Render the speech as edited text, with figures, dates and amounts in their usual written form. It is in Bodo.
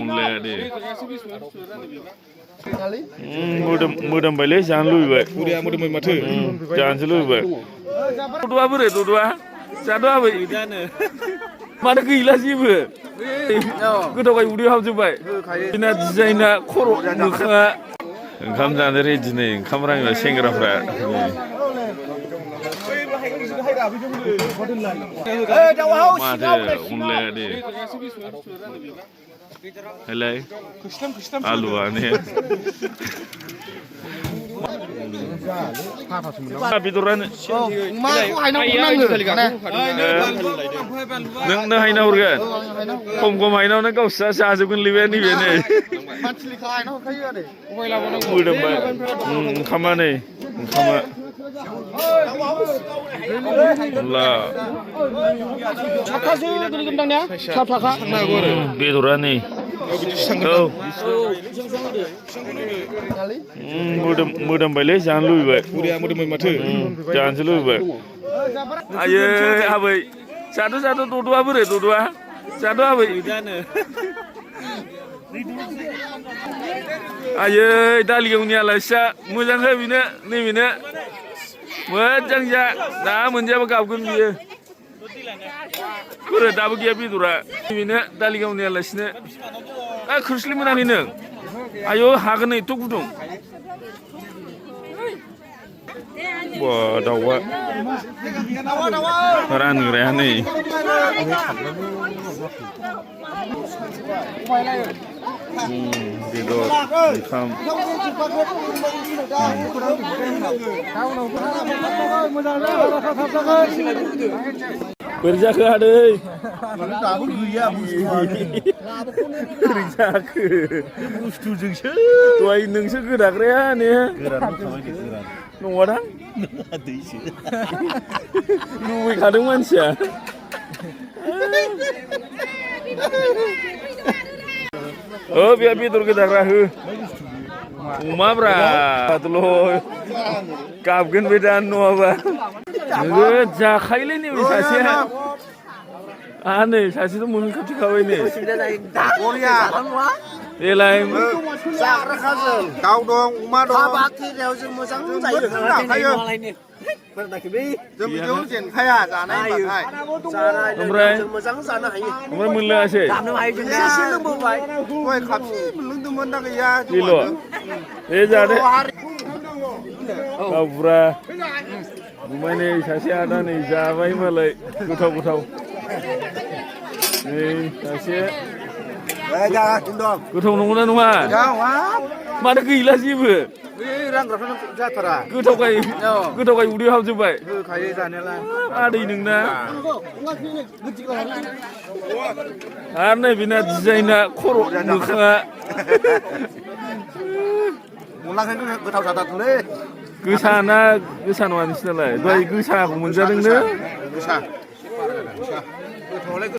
अनलाया दे मोदोमबायलै जानो लुबैबाय उदैया मोदोमै माथो जानोसो लुबैबाय दद'आ बोरै दद'आ जाद' आबै माथो गैला जेबो गोथावखाय उदैयाव हाबजोब्बाय बिना डिजाइना खर' मोखाङा ओंखाम जानो रेडि नै ओंखाम रानग्रा सेंग्राफ्रा माथो अनलाया दे हेलाय आलुआनो बेदरानो नोंनो हायना हरगोन खम खम हायनावनो गावस्रा जाजोबगोन लैबाय नैबेनो मोदोमबाय ओंखामा नै ओंखामा बेदरा नै मोदोमबायलै जानो लुबैबाय उदैया मोदोमै माथो जानोसो लुबैबाय आयै आबै जाद' दद'आ बोरै दद'आ जाद' आबै आयै दालि गावनि आलासिया मोजां हो बेनो नैबेनो मोजां जा दा मोनजायाबा गाबगोन बियो बोरो दाबो गैया बेदरा नैबेनो दालि गावनि आलासिनो खोस्लि मोनाखै नों आयौ हागोन नै एथ' गुदुं बा दाउआ रानग्राया नै बेदर ओंखाम बोरै जाखो आदै बोरै जाखो बुस्थुजोंसो दहाय नोंसो गोदाग्राया ने नङादां लुबैखादों मानसिया बे बेदर गोदाग्रा हो अमाब्रा गाबगोन बे दा नङाबा जाखायोलै नैबे सासेया नै सासेथ' मोनखाथिखाबाय नै देलाय दाउ दं अमा दं जों बिदियाव जेनखाया जानाय ओमफ्राय मोनलोङासै गय खापसे मोनलोंदोंमोन दा गैया बे जादो गावबुरा ओमफ्राय नै सासे आदा नै जाबाय मालाय गोथाव नै सासे गोथाव नंगौना नङा माथो गैला जेबो गोथावखाय उदैयाव हाबजोब्बाय आदै नोंना आरो नै बेना डिजाइना खर' मोखाङा गोथाव जाथारलै गोसा नङा नोंसिनालाय दहाय गोसाखौ मोनजादोंनो गोसा